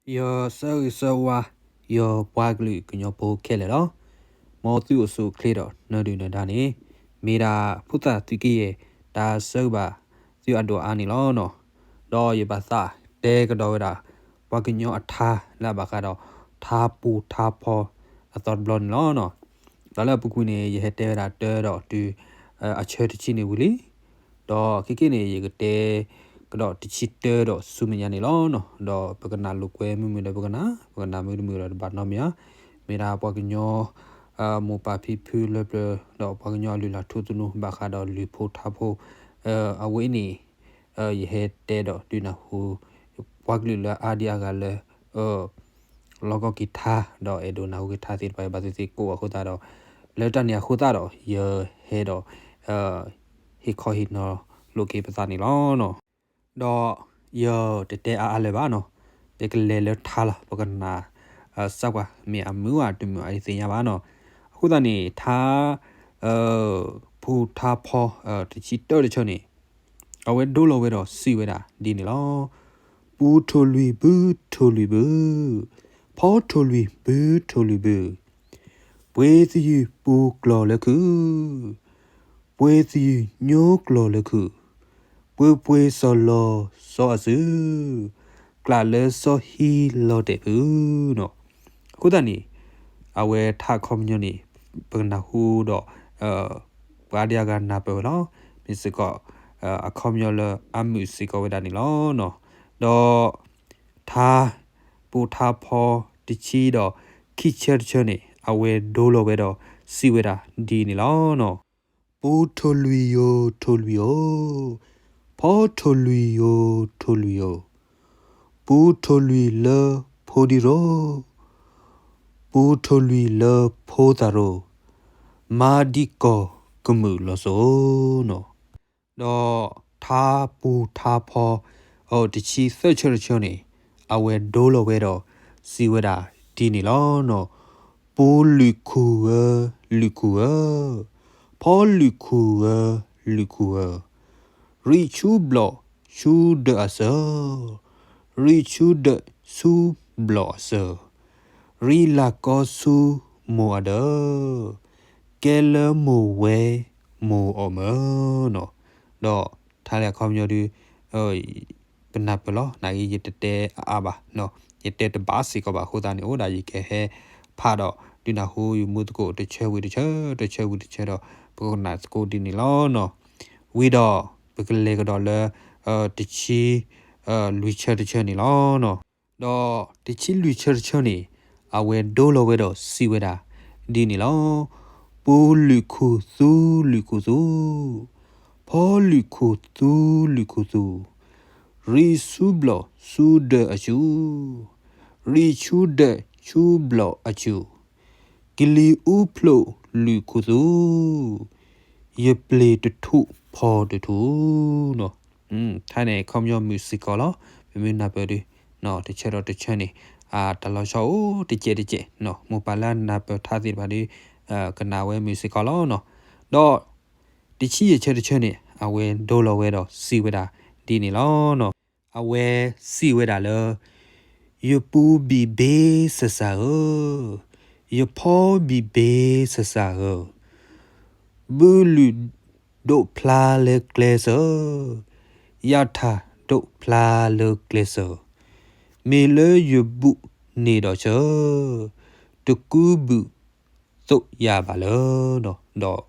ယဆၢဂ့ၤဆၢဝါ ယပှၤကလုာ်ကညီဖိခဲလၢာ်လီၤ. မ်သုအိၣ်ဆူၣ်အိၣ်ချ့ဒီးနဒုၣ်နဒါန့ၣ် မ့ၢ်ဒၣ်ဖိသၣ်သုးက့ယဲၢ် တၢ်ဆၢဂ့ၤဘၣ်သုအဒိၣ်အါန့ၣ်လီၤ. ဒီးယဘၣ်သးတဲကဒီးဝဲဒၣ် ပှၤကညီအထါလၢအဘၣ်ဃးဒီး ထါပူၤထါဖီအသီတဘျီန့ၣ်လီၤ. ဒီးလၢအပူၤကွံာ်န့ၣ် ယဟဲတဲဝဲဒၣ်တၢဒီးတုၤ အဆၢတဆံန့ၣ်ဝံၤလံ. ဒီးခဲကနံၣ်န့ၣ် ယကတဲကဒီးတဆံတၢဒီးဆူမဲာ်ညါန့ၣ်လီၤ. ဒီးပကနၣ်လိာ်ကွဲမုာ်မုာ်ဒီးပကနၣ်, ပကနၣ်မုာ်တမုာ်ဒီးတဘၣ်နီတမံၤဧါ. မ့ၢ်ဒၣ်ပှၤကညီ မိၢ်ပၢ်ဖံဖုလၢပျၢၤ ဒီးပှၤကညီအလုၢ်အလၢ်ထူသနူ ဘၣ်ဃးဒီးလုၢ်ဖိထါဖိ အဝဲအံၤန့ၣ် ယဟဲတဲဒီးဒုးနၢ်ဟူ ပှၤကလုာ်လၢအါဒံအါဂၤလၢ လီၢ်ကီၢ်က့ၤထါ ဒီးအဲၣ်ဒိးနၢ်ဟူက့ၤထါသ့ၣ်တဖၣ် ဘၣ်သ့ၣ်သ့ၣ်ကိးဂၤအဃိသတးဒီး လၢတၢ်န့ၣ်အဃိသတးဒီး ယဟဲဒီး ဟ့ၣ်ခီဟ့ၣ်နီၤလိာ်က့ၤပသးန့ၣ်လီၤ. ဒီးယတတဲအါအါလၢၤဘၣ်နီၤ, ယကလဲၤလၢထါလီၤ ပကနၣ် စၢ်ကွၢ်မ့ၢ်အမုာ်ဧါတမုာ်ဧါ ယသ့ၣ်ညါဘၣ်နီၤ. အဃိသတးန့ၣ် ထါ ပူၤထါဖီ တဆံတၢတဆၢန့ၣ် အဝဲဒိလီၤဝဲဒီးစံးဝဲဒၣ်ဒ်န့ၣ်လီၤ. ပူၤထိၣ်လွံၢ်ဘုထိၣ်လွံၢ်ဘု, ဖီထိၣ်လွံၢ်ဘုထိၣ်လွံၢ်ဘု, ပှ့ၤသယုၢ်ပူၤကျီၢ်လၢခုၣ်, ပှ့ၤသယုၢ်ညိကျီၢ်လၢခုၣ်, ပှ့ၤပှ့ၤစီၤလီၤစီၤအစု, ကျးလၢစီၤဟံးလီၤတဲာ်ဖုနီၤ. အဃိသတးန့ၣ် အဝဲထါအခီပညီန့ၣ် ပကနၢ်ဟူဒီး ပှၤဒံအါဂၤနၢ်ပၢၢ်ဝဲလီၤ. မ့ၢ်စ့ၢ်ကီး အခီပညီလၢအမုာ်စ့ၢ်ကီးဝဲဒၣ်န့ၣ်လီၤ. ဒီး ထါ ပူၤထါဖီတဆံဒီးခံဆၢတဆၢန့ၣ် အဝဲဒိလီၤဝဲဒီးစံးဝဲဒၣ်ဒ်န့ၣ်လီၤ. ပူၤထိၣ်လွံၢ်ယိာ်ထိၣ်လွံၢ်ယိာ်, ဖီထိၣ်လွံၢ်ယိာ်ထိၣ်လွံၢ်ယိာ်, ပူၤထိၣ်လွံၢ်လၢဖိဒံရိ, ပူၤထိၣ်လွံၢ်လၢဖိသၣ်ရိ, မၤဒံကီၢ်ကမုာ်လီၤစိၤနီၤ. ဒီးထါပူၤထါဖီ တဆံသၢဆၢတဆၢန့ၣ် အဝဲဒိလီၤဝဲဒီးစံးဝဲဒၣ်ဒ်န့ၣ်လီၤ. ပူၤလွံၢ်ခူၣ်ဧၢ, လွံၢ်ခူၣ်ဧၢ, ဖီလွံၢ်ခူၣ်ဧၢ, လွံၢ်ခူၣ်ဧၢ, ရံၣ်ဆူဘျီၣ်ဆူဒၢးအစၢၤ, ရံၣ်ဆူဒၢးဆူဘျီၣ်အစၢၤ, ရံၣ်လၤကီဆူမိၢ်အဒၢး, ကဲလၢမိၢ်ဝဲမိၢ်အီၣ်မၢနီၤ. ဒီးထါလၢအခီပညီဒုး ပနၢ်ပၢၢ်လီၤ. နာ်က့ ယတတဲအါအါဘၣ်, ယတဲတဘၣ်စ့ၢ်ကီးဘၣ်အဃိသတးန့ၣ် အိၣ်ဒၣ်ယကဟဲဖးဒီး ဒုးနၢ်ဟူယမူသကိးတဆၢဝံၤတဆၢ, တဆၢဝံၤတဆၢဒီး ပကနၣ်သကိးဒ်န့ၣ်လီၤ. ဝံၤဒီး ပကလဲၤကဒီးလၢ တဆံ လွံၢ်ဆၢတဆၢန့ၣ်လီၤ. ဒီးတဆံလွံၢ်ဆၢတဆၢန့ၣ် အဝဲဒိလီၤဝဲဒီးစံးဝဲဒၣ်ဒ်န့ၣ်လီၤ. ပူၤလွံၢ်ခူၣ်သူလွံၢ်ခူၣ်သူ, ဖီလွံၢ်ခူၣ်သူလွံၢ်ခူၣ်သူ, ရံၣ်ဆူဘျီၣ်ဆူဒၢးအစူၤ, ရံၣ်ဆူဒၢးဆူဘျီၣ်အစူၤ, ကလံၤအူဖျိးလွံၢ်ခူၣ်သူ, ယပျ့ၤတထူၣ်ဖီတထူၣ်နီၤ. ထါန့ၣ် အခီပညီမုာ်စ့ၢ်ကီးလီၤ. ပမ့ၢ်နၢ်ပၢၢ်ဒုး တဆၢဒီးတဆၢန့ၣ် တၢ်လီၤဆီအိၣ်တကဲးတကဲး, မိၢ်ပၢ်လၢအနၢ်ပၢၢ်ထါသ့ၣ်တဖၣ်ဒီး ကနၣ်ဝဲမုာ်စ့ၢ်ကီးလီၤ. ဒီးတဆံယဲၢ်ဆၢတဆၢန့ၣ် အဝဲဒိလီၤဝဲဒီးစံးဝဲဒၣ်ဒ်န့ၣ်လီၤ. အဝဲစံးဝဲဒၣ်လၢ ယပူၤဘံၣ်ဘ့စၢ်စၢ်ဧၢ, ယဖီဘံၣ်ဘ့စၢ်စၢ်ဧၢ, ဘုလုၢ်ဒိးဖျါလၢကျဲစၢၤ, ယၤထၣ်ဒိးဖျါလၢကျဲစၢၤ, မ့ၢ်လၢယဘူၣ်န့ၢ်ဒီးဆၢ, တကူဘုၣ်သိးယၤဘၣ်လၢ ဒီး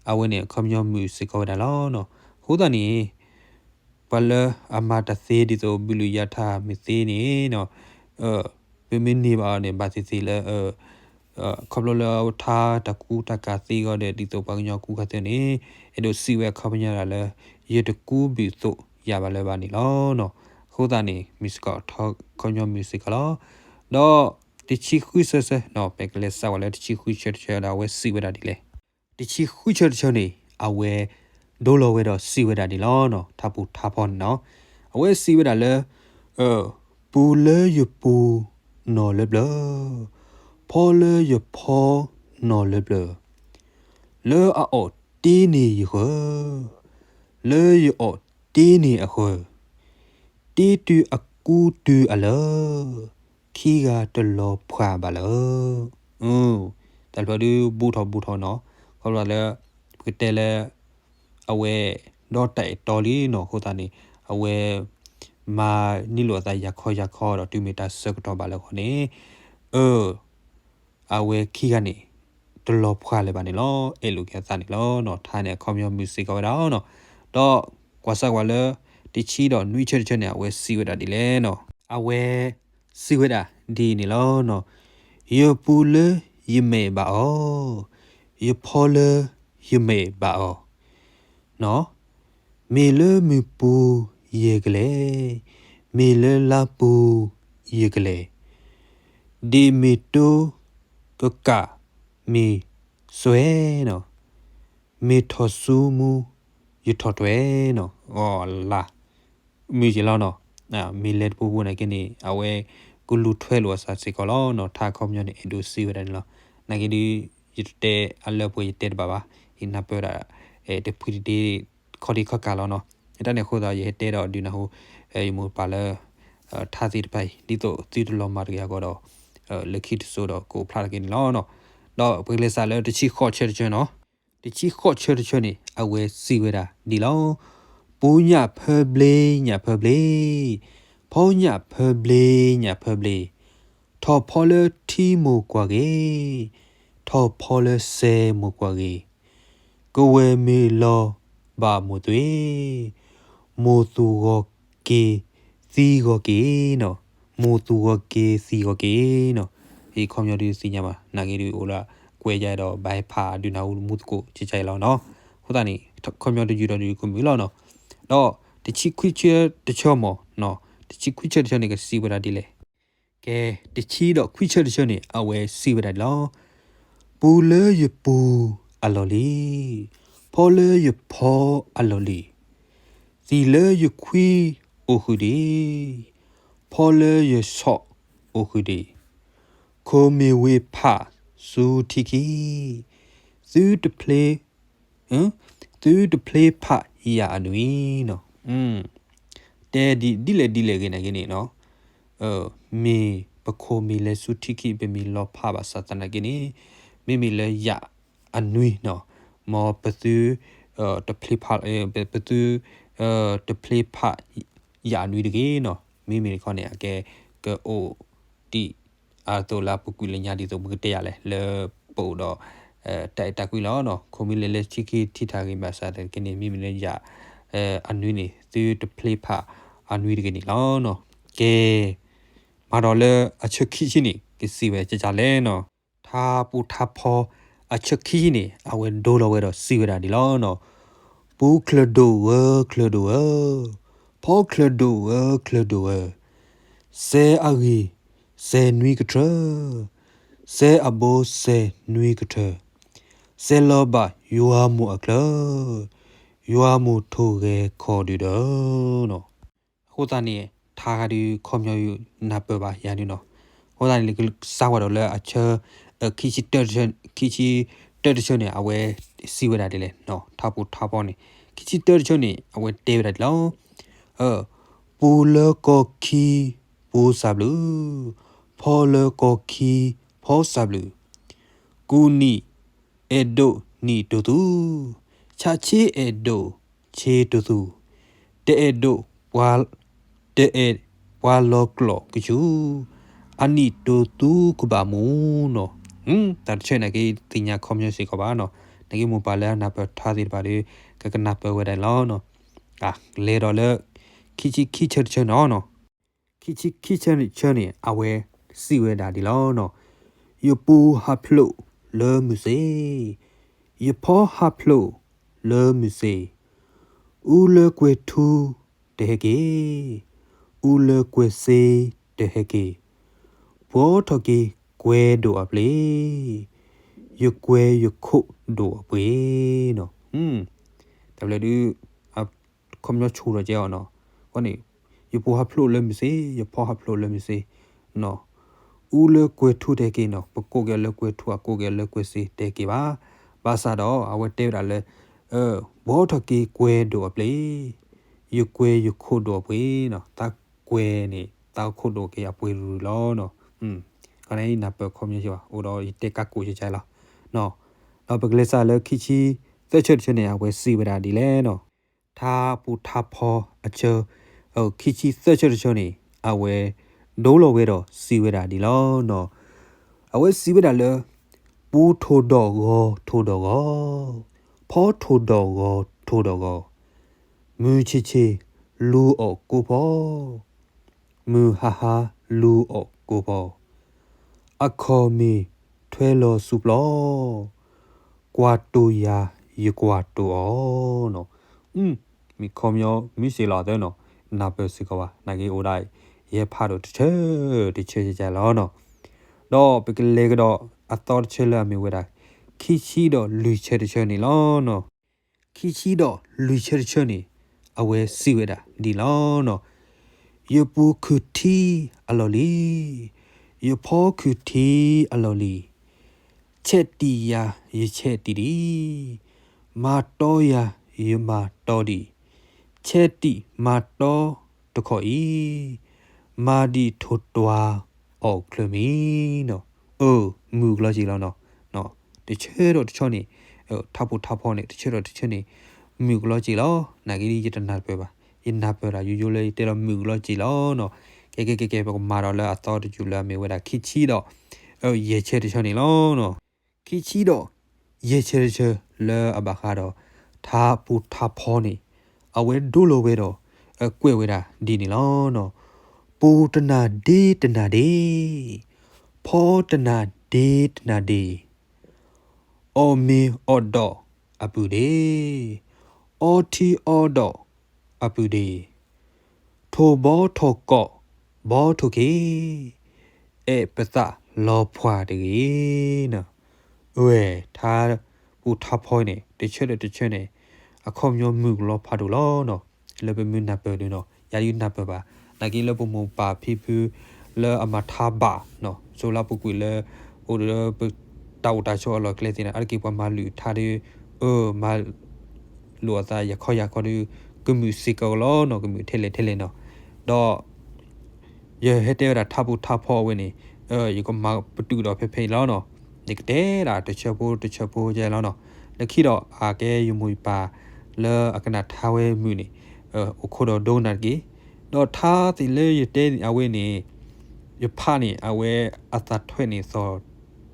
အဝဲန့ၣ်အခီပညီမုာ်စ့ၢ်ကီးဝဲဒၣ်လီၤ. အဃိသတးန့ၣ် ပှၤလၢအမၤတၢ်သ့ဒ်သိး ဘုလုၢ်ယၤထၣ်မ့ၢ်သ့န့ၣ် ပမ့ၢ်န့ၢ်ဘၣ်အီၤန့ၣ် ဘၣ်သ့ၣ်သ့ၣ်လၢ ခီဖျိလၢထါတၢ်ကူတၢ်ကၤသ့အဂီၢ်ဒီး ဒ်သိးပှၤကညီကူကၤသ့န့ၣ် အဲၣ်ဒိးစံးဝဲအခီပညီဒၣ်လၢ ယတကူဘုၣ်သိးယၤဘၣ်လၢၤဘၣ်န့ၣ်လီၤ. အဃိသတးန့ၣ် မုာ်စ့ၢ်ကီး အခီပညီမုာ်စ့ၢ်ကီးလီၤ. ဒီးတဆံဃုဆၢဆၢ ပကလဲၤစးဝဲလၢတဆံဃုဆၢတဆၢဒီး အဝဲစံးဝဲဒၣ်ဒ်လဲၣ်. တဆံဃုဆၢတဆၢန့ၣ် အဝဲဒိလီၤဝဲဒီးစံးဝဲဒၣ်ဒ်လီၤ. ထါပူၤထါဖီန့ၣ်လီၤ. အဝဲစံးဝဲဒၣ်လၢ ပူၤလၢယပူၤနီၢ်လၢပျၢၤ, ဖီလၢယဖီနီၢ်လၢပျၢၤ, လၢအအီၣ်တ့န့ၢ်ယဃၢၤ, လၢယအီၣ်တ့န့ၢ်အဃၢၤ, တ့တုၤအကူတုၤအလၢာ်, ခံဂၤတလီၤဖှၣ်ဘၣ်လၢၤ. တၢ်ဖျၢၣ်ဒုးဘူးထီၣ်ဘူးထီၣ်နီၤ, ခီဖျိလၢ ပကတဲလၢ အဝဲဒီးတၢ်အဲၣ်တီလံနီၤ, အဃိသတးန့ၣ် အဝဲ မၤန့ၢ်လိာ်အသးယၤခီယၤခီဒီး တုၤမ့ၢ်တၢ်ဆၢကတီၢ်ဘၣ်လၢအဃိန့ၣ် အၢ အဝဲခံဂၤန့ၣ် တလီၤဖှၣ်လၢၤဘၣ်န့ၣ်လီၤ. အဲၣ်လိာ်က့ၤအသးန့ၣ်လီၤနီၤ. ထါန့ၣ်အခီပညီမုာ်စ့ၢ်ကီးဝဲဒၣ်နီၤ. ဒီးကွၢ်စၢ်ကွၢ်လၢ တဆံဒီးနွံဆၢတဆၢန့ၣ် အဝဲစံးဝဲဒၣ်ဒ်လဲၣ်နီၤ. အဝဲစံးဝဲဒၣ်ဒ်န့ၣ်လီၤနီၤ. ယပူၤလၢယမဲာ်ဘၣ်အီၤ, ယဖီလၢယမဲာ်ဘၣ်အီၤ မ့ၢ်လၢမုၢ်ပူၤယကလဲၤ, မ့ၢ်လၢလါပူၤယကလဲၤ, ဒ်မ့ၢ်တိကကးမ့ၢ်စွဲနီၤ, မ့ၢ်ထီၣ်ဆူမူယထီၣ်တွဲနီၤ, အီလါ မုၢ်ယ့ၤလီၤနီၤ. မ့ၢ်လဲၤတပူၤပူၤန့ၣ်က့န့ၣ် အဝဲကလူၤထွဲလိာ်အသးစ့ၢ်ကီးလီၤနီၤ. ထါအခီပညီန့ၣ် အဲၣ်ဒိးစံးဝဲဒၣ်န့ၣ်လီၤ. နာ်က့ဒုး ယတတဲအလၢပှဲၤ ယတဲတဘၣ်ဘၣ်, ယနၢ်ပၢၢ်ဒၣ် တဖှံတဒ့ ခီဒ့ခီကးလီၤနီၤ. တၢ်န့ၣ်အဃိသတး ယဟဲတဲဒီးဒုးနၢ်ဟူ ယမိၢ်ပၢ်လၢ ထါသ့ၣ်တဖၣ်အံၤ ဒ်သိးသုတလီၤမၢ်တဂ့ၤအဂီၢ်ဒီး လၢခံတစိၤဒီးကအိၣ်ဖျါတက့ၢ်န့ၣ်လီၤနီၤ. ဒီးပကလဲၤစးလၢတဆံဃိးဆၢတဆၢနီၤ. တဆံဃိးဆၢတဆၢန့ၣ် အဝဲစံးဝဲဒၣ်ဒ်လီၤ. ပူညၣ်ဖၢဘျ့ညၣ်ဖၢဘျ့, ဖီညၣ်ဖၢဘျ့ညၣ်ဖၢဘျ့, ထီၣ်ဖီလၢထံမိၢ်ကွၢ်ဂ့ၤ, ထီၣ်ဖီလၢစဲမိၢ်ကွၢ်ဂ့ၤ, ကဝဲၤမ့ၢ်လီၤဘၣ်မိၢ်သွံၣ်, မိၢ်သူၣ်ဂီၤက့ၤသံဂီၤက့ၤနီၤ, မိၢ်သူၣ်ဂီၤက့ၤသံဂီၤက့ၤနီၤ. အခီပညီဒုးသ့ၣ်ညါဘၣ်, နာ်က့ဒုးအိၣ်လၢကွဲးယါဒီး ဘၣ်ဟဲဖးဒုးနၢ်ဟူမူသကိးကကါအံၤလီၤနီၤ. အဃိသတးန့ၣ် အခီပညီတယုၢ်ဒီးဒုးကမုာ်လီၤနီၤ. ဒီးတဆံခွံဆၢတဆၢမ့ၢ်နီၤ, တဆံခွံဆၢတဆၢန့ၣ် ကစံးဝဲဒၣ်ဒ်လဲၣ်. ကဲ, တဆံဒီးခွံဆၢတဆၢန့ၣ် အဝဲစံးဝဲဒၣ်ဒ်လီၤ. ပူလၢယပူၤအလီၢ်လံၤ, ဖီလၢယဖီအလီၢ်လံၤ, သံလၢယခွံအိၣ်ဃုာ်ဒံး, ဖီလၢယဆီၣ်အိၣ်ဃုာ်ဒံး, ခိၣ်မ့ၢ်ဝ့ၢ်ဖးဆူထံခံ, သုတဖျ့ သုတဖျ့ဖးယၣ်အနွံနီၤ. တဲဒ်လဲၣ်ဒ်လဲၣ်ဂ့ၤန့ၣ်ဂ့ၤန့ၣ်နီၤ, မ့ၢ်ပခိၣ်မ့ၢ်လဲၤဆူထံခံ ပမ့ၢ်လီၤဖးဘၣ်ဆၣ်သနာ်က့န့ၣ်, မ့မ့ၢ်လၢယၣ်အနွံနီၤ, မ်ပသု တဖျ့ဖး ပသု တဖျ့ဖးယၣ်အနွံတဂ့ၤနီၤ. မ့မ့ၢ်တခီန့ၣ် အကဲ ကအိၣ်ဒံး အသိးလၢအပူၤကွံာ်လၢညါဒ်သိးပကတဲယၤလဲၣ် လၢပအိၣ်ဒီး တၢ်အဲၣ်တၢ်ကွံလီၤနီၤ. ခိၣ်မ့ၢ်လဲၤလၢထံခံထံထးဂ့ၤဘၣ်ဆၣ်သနာ်က့န့ၣ် မ့မ့ၢ်လၢယၣ်အနွံန့ၣ် သုတဖျ့ဖးအနွံတဂ့ၤန့ၣ်လီၤနီၤ. ကဲ, မၤဒီးလၢအဆၢခံဆံန့ၣ် ကစံးဝဲကကါလဲၣ်နီၤ. ထါပူၤထါဖီအဆၢခံဆံန့ၣ် အဝဲဒိလီၤဝဲဒီးစံးဝဲဒၣ်ဒ်လီၤနီၤ. ပူချၢၣ်ဒိၣ်ဧၢချၢၣ်ဒိၣ်ဧၢ, ဖီချၢၣ်ဒိၣ်ဧၢချၢၣ်ဒိၣ်ဧၢ, စဲအဂံၢ်စဲနွံကထၢ, စဲအဘိစဲနွံကထၢ, စဲလီၤဘၣ်ယွၤမိၢ်အချၢ, ယွၤမိၢ်ထိၣ်ဂဲၤခီၣ်ဒုဒီးနီၤ. အဃိသတးန့ၣ် ထါဂၤဒုးခီပညီနၢ်ပၢၢ်ဘၣ်ယၤန့ၣ်နီၤ. အဃိသတးန့ၣ် ကစးဝဲဒီးလၢအဆၢ ခံဆံတၢတဆၢန့ၣ် အဝဲစံးဝဲဒၣ်ဒ်လဲၣ်, ထါပူၤထါဖီန့ၣ် ခံဆံတၢတဆၢန့ၣ် အဝဲတဲဝဲဒၣ်ဒ်လီၤ. ပူလၢကီၢ်ခံပူစၢ်ဘျုး, ဖီလၢကီၢ်ခံဖီစၢ်ဘျုး, ကူၣ်နံၣ်အဲၣ်ဒိးနံၣ်ဒိးသူ, ဆးဆ့အဲၣ်ဒိးဆ့ဒိးသူ, တအဲၣ်ဒိး တအဲၣ်ပှၤလီၤကျိာ်ကဆူၣ်, အနံၣ်ဒိးသူကဘၣ်မူနီၤ. တၢ်တဆၢန့ၣ်က့ သ့ၣ်ညါခီပညီစ့ၢ်ကီးဘၣ်နီၤ. နာ်က့မိၢ်ပၢ်လၢအနၢ်ပၢၢ်ထါသ့ၣ်တဖၣ်ဒီး ကကနၢ်ပၢၢ်ဝဲဒၣ်လီၤနီၤ. လဲၤဒီးလၢ ခံဆံခံဆၢတဆၢနီၤ. ခံဆံခံဆၢတဆၢန့ၣ် အဝဲစံးဝဲဒၣ်ဒ်လီၤနီၤ. ယပူၤဟးဖျိးလၢမုၢ်စ့, ယဖီဟးဖျိးလၢမုၢ်စ့, အူလၢကွဲၤထူတဟဲက့ၤ, အူလၢကွဲၤစ့တဟဲက့ၤ, ဘှီထီၣ်က့ၤကွဲၤဒိၣ်အပျ့ၤ, ယကွဲၤယခိၣ်ဒိၣ်အပှ့ၤနီၤ. တၢ်ဘျၢဒုး ခီပညီဆိဒီးကဲအီၤနီၤ. အဃိန့ၣ် ယပူၤဟးဖျိးလၢမုၢ်စ့, ယဖီဟးဖျိးလၢမုၢ်စ့နီၤ. အူလၢကွဲၤထူတဟဲက့ၤနီၤ, ပကိးက့ၤအီၤလၢကွဲၤထူ အကိးက့ၤအီၤလၢကွဲၤစ့တဟဲက့ၤဘၣ်. ဘၣ်ဆၣ်ဒီး အဝဲတဲဝဲဒၣ်လၢ ဘှီထီၣ်က့ၤကွဲၤဒိၣ်အပျ့ၤ, ယကွဲၤယခိၣ်ဒိၣ်အပှ့ၤနီၤ. သးကွဲၤန့ၣ် သးခိၣ်ဒိၣ်က့ၤအပှ့ၤရူၤရူၤလီၤနီၤ. အဃိန့ၣ် ယနၢ်ပၢၢ်ခီပညီဘၣ် အိၣ်ဒီးယတဲကးကိးကကလီၤ. ဒီးပကလဲၤစးလၢခံဆံသၢဆၢတဆၢန့ၣ် အဝဲစံးဝဲဒၣ်ဒ်လဲၣ်နီၤ. ထါပူၤထါဖီအဆၢ ခံဆံသၢဆၢတဆၢန့ၣ် အဝဲဒိလီၤဝဲဒီးစံးဝဲဒၣ်ဒ်လီၤနီၤ. အဝဲစံးဝဲဒၣ်လၢ ပူထိၣ်ဒီးဂီၤထိၣ်ဒီးဂီၤ, ဖီထိၣ်ဒီးဂီၤထိၣ်ဒီးဂီၤ, မုၢ်ဆ့ၣ်ဆ့ၣ်လူၤအီၣ်ကိးဖီ, မုၢ်ဟါဟါလူၤအီၣ်ကိးဖီ, အခီၣ်မ့ၢ်ထွဲလီၤဆူပျီ, ကွၢ်တိၢ်ယၤယကွၢ်တိၢ်အီၤနီၤ. မ့ၢ်ခီပညီမုၢ်စ့ၢ်လီၤအသၢနီၤ, နၢ်ပၢၢ်စ့ၢ်ကီးဘၣ် နာ်က့အိၣ်ဒၣ်အံၤ ယဟဲဖးဒိၣ်တဆၢတဆၢယကလီၤနီၤ. ဒီးပကလဲၤကဒီးအသီတဆၢလၢအမ့ၢ်ဝဲဒၣ် ခံဆံဒီးလွံၢ်ဆၢတဆၢန့ၣ်လီၤနီၤ. ခံဆံဒီးလွံၢ်ဆၢတဆၢန့ၣ် အဝဲစံးဝဲဒၣ်ဒ်လီၤနီၤ. ယပူၤခုၣ်ထံအလီၢ်လံၤ, ယဖီခုၣ်ထံအလီၢ်လံၤ, ဆဲးတံၢ်ယၤယဆဲးတံၢ်ဒံး, မၤတီယၤယမၤတီဒံး, ဆဲးတံၢ်မၤတီတခီအံၤ, မၤဒံးထိၣ်တွၤအီၣ်ချၢမံၤနီၤ. အၢ မုာ်ကလီၤစ့ၢ်လီၤနီၤ. တဆၢဒီးတဆၢန့ၣ် ထါပူၤထါဖီန့ၣ် တဆၢဒီးတဆၢန့ၣ် မုာ်ကလီၤစ့ၢ်လီၤ. နာ်က့ဒ်ယတနၢ်ပၢၢ်ဘၣ်, ယနၢ်ပၢၢ်ဒၣ်ယိယိလၢယတဲလီၤမုာ်ကလီၤစ့ၢ်လီၤနီၤ. ကဲကဲကဲကဲ ပကမၤဒီးလၢအသီတယူာ်လၢအမ့ၢ်ဝဲဒၣ်ခံဆံဒီး ယဲၢ်ဆၢတဆၢန့ၣ်လီၤနီၤ. ခံဆံဒီးယဲၢ်ဆၢတဆၢလၢအဘၣ်ဃးဒီး ထါပူၤထါဖီန့ၣ် အဝဲဒိလီၤဝဲဒီး ကွဲးဝဲဒၣ်ဒ်န့ၣ်လီၤနီၤ. ပူၤတနၤဒ့တနၤဒ့, ဖီတနၤဒ့တနၤဒ့, အီၣ်မ့ၤအီၣ်ဒီးအပုၢ်ဒ့, အီထံအီဒီးအပုၢ်ဒ့, ထိၣ်ဘီထိၣ်ကီးဘီထိၣ်က့ၤ, အဲၣ်ပသးလီၤဖှၣ်တဂ့ၤနီၤ. အဝဲ ထါပူၤထါဖီန့ၣ် တဆၢဒီးတဆၢန့ၣ် အခီပညီမုာ်ကလီၤဖးဒိၣ်လီၤနီၤ. လၢပမုၢ်နၢ်ပၢၢ်ဒုးနီၤ ယၤဒုးနၢ်ပၢၢ်ဘၣ် နာ်က့လၢပမိၢ်ပၢ်ဖံဖု လၢအမၤထါဘၣ်နီၤ ဆိလၢပူၤကွံာ်လၢ အိၣ်ဒီးပတၢ်အိၣ်တၢ်ဆိးအလီၢ်ကျဲသ့ၣ်န့ၣ် အါတက့ၢ်ပှၤမၤလုၢ်ထါဒုး အၢ မၤလိာ်အသးယၤခီယၤခီဒုး ကမုာ်စ့ၢ်ကီးလီၤနီၤ ကမုာ်ထဲလဲၣ်ထဲလဲၣ်နီၤ. ဒီး ယဟဲတဲဝဲဒၣ်ထါပူၤထါဖီအဝဲန့ၣ် ယကမၤပတုာ်ဒီးဖဲဖဲအံၤလီၤနီၤ. ယကတဲဒၣ်တဆၢဖိတဆၢဖိယဲလီၤနီၤ. လၢခံဒီးအကဲယမိၢ်ယပၢ်လၢအကနၣ်ထါဝဲမုာ်န့ၣ် အိၣ်ခိးဒီးဒိကနၣ်တက့ၢ်. ဒီးထါသ့ၣ်လၢယတဲန့ၣ်အဝဲန့ၣ် ယဖးန့ၣ် အဝဲအသးထွဲန့ၣ်သီၣ်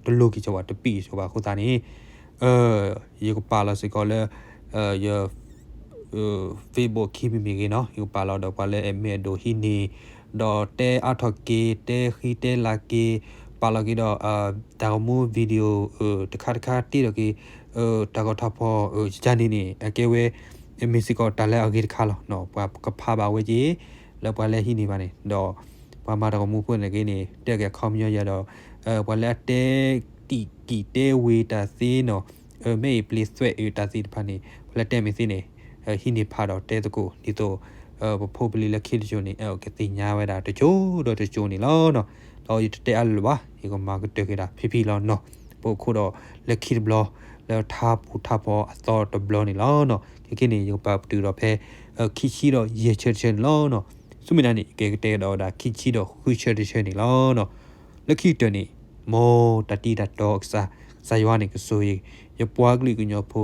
တလိၤက့ၤကီးဘၣ် တပံာ်ကီးဘၣ်အဃိသတးန့ၣ် ယကပာ်လီၤစ့ၢ်ကီးလၢ ယ Facebook ခံမံၤမ့ၢ်ဂ့ၤနီၤ ယကပာ်လီၤဒီးပှၤလၢအမ့ၢ်အဒိးဟံးန့ၢ် ဒီးတဲအါထီၣ်က့ၤ တဲဃံတဲလၤက့ၤ ပာ်လီၤက့ၤဒီး တၢ်ဂီၤမူ video တခါတခါတ့ထီၣ်က့ၤ တၢ်ဂီၤထီၣ်ဖီၣ် ယန့ၣ်န့ၣ် အကဲဝဲ မ့ၢ်စ့ၢ်ကီးတၢ်လၢအဂ့ၤတခါလီၤ. ပှၤကဖးဘၣ်ဝဲက့ၤ လၢပှၤလၢဟံးန့ၢ်ဘၣ်န့ၣ် ဒီး ပှၤမၤတၢ်ဂီၤမူဖိန့ၣ်က့န့ၣ် တဲက့ၤအခီပညီယၤဒီး ပှၤလၢအတဲတံၢ်ကံၢ်တဲဝ့ၤတၢ်သ့နီၤ မ့ၢ်အံၤပျ့ၤသွဲၣ်အုးတၢ်သ့ၣ်တဖၣ်န့ၣ် ပှၤလၢတဲမ့ၢ်သ့န့ၣ် ဟံးန့ၢ်ဖးဒီးတဲသကိးဒ်သိး ပဖိပလံၤလၢခံတစိၤန့ၣ် ကသ့ၣ်ညါဝဲဒၣ်တစိၤဒီးတစိၤန့ၣ်လီၤနီၤ. ဒီးယတတဲအါလၢၤဘၣ် ယကမၤကတၢၢ်က့ၤဒၣ်ဖံဖံလီၤနီၤ. ပအိၣ်ခိးဒီးလၢခံတဘျီ လၢထါပူၤထါဖီအသီတဘျီန့ၣ်လီၤနီၤ. ခဲကနံၣ်န့ၣ် ယကပာ်ပတုာ်ဒီးဖဲ ခံဆံဒီးယဲၢ်ဆၢတဆၢန့ၣ်လီၤနီၤ. ဆူမဲာ်ညါန့ၣ် ယကတဲကဒီးဝဲဒၣ်ခံဆံဒီးဃုဆၢတဆၢန့ၣ်လီၤနီၤ. လၢခံကတၢၢ်န့ၣ် မ်တၢ်တံၤတၢ်တီကစၢ် ကစၢ်ယွၤန့ၣ်ကဆိၣ်ဂ့ၤ ယပှၤကလုာ်ကညီဖိ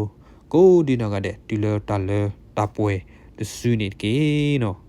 ကိးဒံနီၢ်ဂၤဒဲး တုၤလၢတၢ်လၢတၢ်ပှဲၤတစုန့ၣ်တက့ၢ်နီၤ.